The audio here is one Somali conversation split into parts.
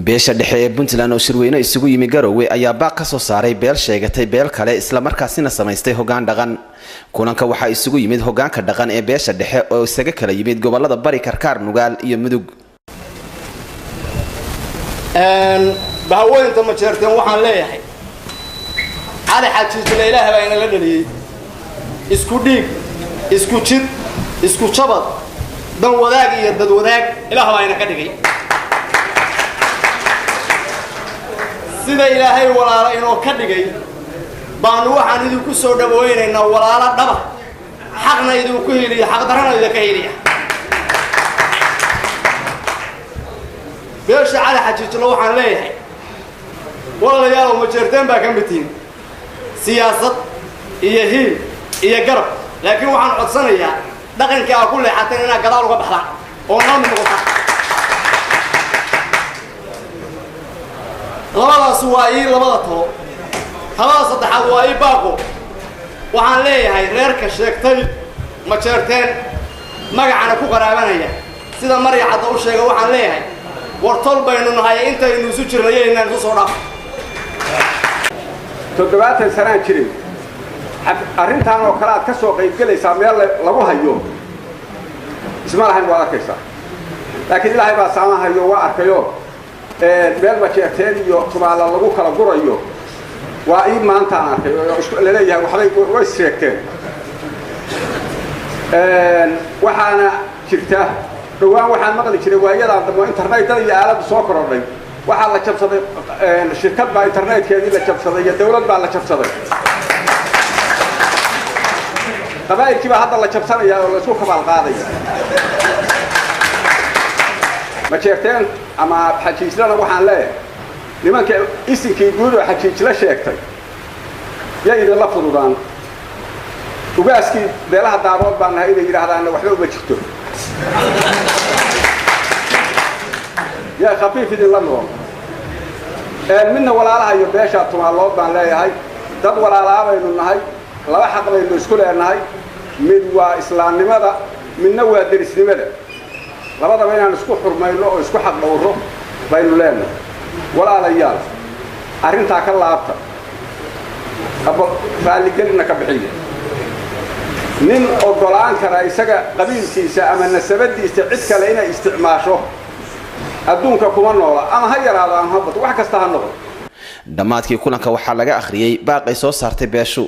Beesha dhexe ee Puntland oo shirweyne isugu yimi Garowe ayaa baaq ka soo saaray beel sheegatay beel kale, islamarkaasina samaystay hoggaan dhaqan. Kulanka waxaa isugu yimid hoggaanka dhaqan ee beesha dhexe oo isaga kala yimid gobolada Bari, Karkaar, Nugaal iyo Mudug. Bahawooyinta Majeerteen waxaan leeyahay, Cali Xajiijle Ilaah baa inala dhaliyey. Isku dhiig, isku jid, isku jabad, dan wadaag iyo dad wadaag Ilaah baa ina ka dhigay. Sida Ilaahay walaalo inoo ka dhigay baanu waxaan idinku soo dhawaynaynaa walaalo dhaba, xaqna idinku heliya, xaqdarrana idinka heliya. Beesha Cali Xajiijlo waxaan leeyahay, walaalayaalow, Majeerteen baa ka mid tihiin siyaasad iyo hiil iyo garab, laakiin waxaan codsanayaa dhaqankii aa ku leexateen inaad gadaal uga baxdaan oo noo mid noqotaan. Labadaas waa ii labada talo. Talada saddexaad waa ii baaqo. Waxaan leeyahay reerka sheegtay Majeerteen magacana ku qaraabanaya, sida Marya Cadda u sheega, waxaan leeyahay war tol baynu nahay, intaynu isu jirnay yaynaan isu soo dhaaf. 70 sanaan jirin arrintaan oo kale aad ka soo qaybgelaysaa meel lagu hayo isma lahayn, waad arkaysaa, laakiin Ilaahay baa saamahayo, waa arkayo. Meel Majeerteen iyo Tumaala lagu kala gurayo waa ii maantaan arkay oo laleeyahay waxbay way sheegteen. Waxaana jirta dhowaan waxaan maqli jiray waayadaan dambe internetada iyo aaladdu soo korodhay, waxaa la jabsaday shirkad baa internetkeedii la jabsaday iyo dawlad baa la jabsaday. Qabaa'ilkii baa hadda la jabsanaya oo la isku kabaal qaadaya. Majeerteen ama Xajiijlana waxaan leeyahay, nimanka isinkii guud oo Xajiijla sheegtay yay idinla fududaan. Ugaaskii beelaha Daarood baan nahay inay yidhaahdaanna waxba uma jirto, yaa khafiif idinla nool. Midna walaalaha iyo beeshaa Tumaalood baan leeyahay, dad walaalaa baynu nahay, laba xaq baynu isku leenahay: mid waa islaamnimada, midna waa derisnimada. Labadaba inaan isku xurmayno oo isku xaq dhowro baynu leenahay. Walaalayaal, arrintaa ka laabta, raalligelinna ka bixiya. Nin oggolaan kara isaga qabiilkiisa ama nasabadiisa cid kale inay isticmaasho adduunka kuma noola, ama ha yaraado ama ha bato, wax kasta ha noqdo. Dhammaadkii kulanka waxaa laga akhriyey baaq ay soo saartay beeshu.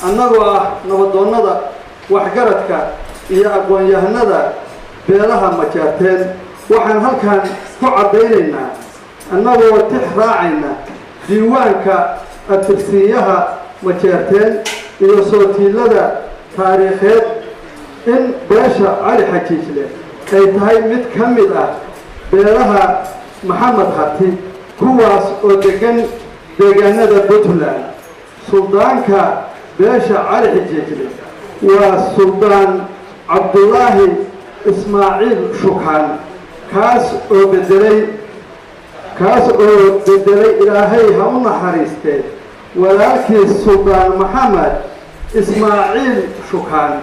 Annagoo ah nabadoonnada, waxgaradka iyo aqoon-yahanada beelaha Majeerteen, waxaan halkan ku caddaynaynaa, annagoo tix raacayna diiwaanka abtirsiinyaha Majeerteen iyo sootiilada taariikheed, in beesha Cali Xajiijle ay tahay mid ka mid ah beelaha Maxamed Harti, kuwaas oo deggan deegaanada Puntland. Suldaanka beesha Cali Xajiijle waa Suldaan Cabdulaahi Ismaaciil Shukaan, kaas oo bedelay, Ilaahay ha u naxariistee, walaalkiis Suldaan Maxamed Ismaaciil Shukaan.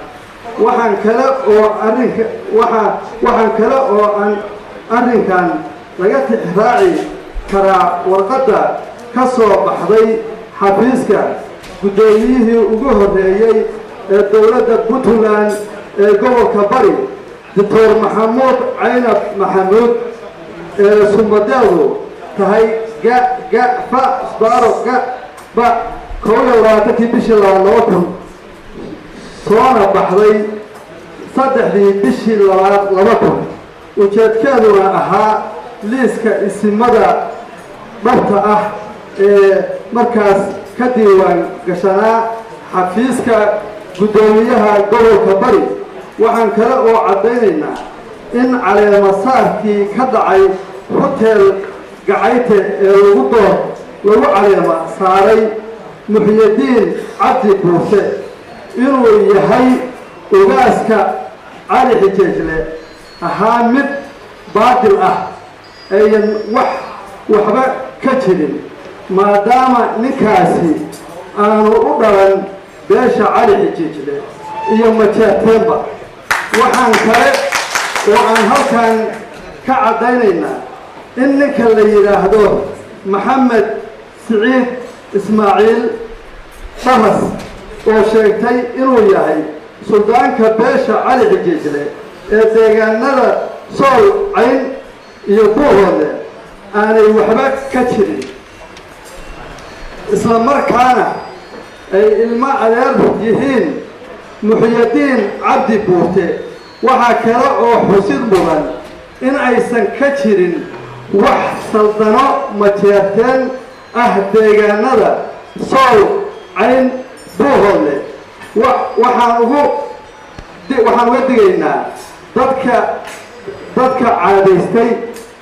Waxaan kale oo arrinka waaa waxaan kale oo aan arrinkan laga tixraaci karaa warqadda ka soo baxday xafiiska guddoomiyihii ugu horreeyey ee dowladda Puntland ee gobolka Bari, Doctor Maxamuud Caynab Maxamuud, ee sumadeedu tahay ga ga fa sbaro ga ba 21-kii bishii 2 2000, soona baxday 3-dii bishii 2aad 2000, ujeedkeeduna ahaa liiska isimada dhabta ah ee markaas ka diiwaan gashanaa xafiiska guddoomiyaha gobolka Bari. Waxaan kale oo caddaynaynaa in caleema saarkii ka dhacay Hotel Gacayte ee lagu door lagu caleema saaray Muxyadiin Cabdi Buuse inuu yahay ugaaska Cali Xijeejle ahaa mid baadil ah, ayan wax waxba ka jirin, maadaama ninkaasi aanu u dhalan beesha Cali Xijiijle iyo Majeerteenba. Waxaan kale oo aan halkan ka caddaynaynaa In ninka la yidhaahdo Maxamed Siciid Ismaaciil Dharas oo sheegtay inuu yahay suldaanka beesha Cali Xijiijle ee deegaanada Sool, Cayn iyo Buuhoodle aanay waxba ka jirin, isla markaana ay ilmo adeer yihiin Muxyadiin Cabdi Buurte. Waxaa kale oo xusid mudan in aysan ka jirin wax saldano Majeerteen ah deegaanada Sool, Cayn, Buuhoodle. Waxaan uga digaynaa dadka caadaystay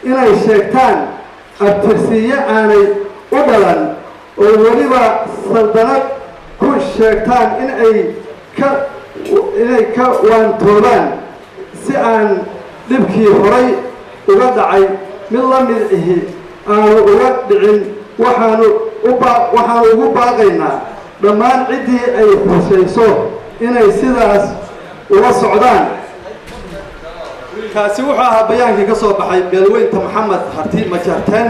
inay sheegtaan abtirsiiye aanay u dhalan oo weliba saldanad ku sheegtaan inay ka waantoobaan si aan dhibkii horay uga dhacay mid la mid ihi aanu uga dhicin. Waxaanu ugu baaqaynaa dhammaan ciddii ay khusayso inay sidaas ula socdaan. Kaasi wuxuu ahaa bayaankii ka soo baxay beelweynta Maxamed Harti Majarteen.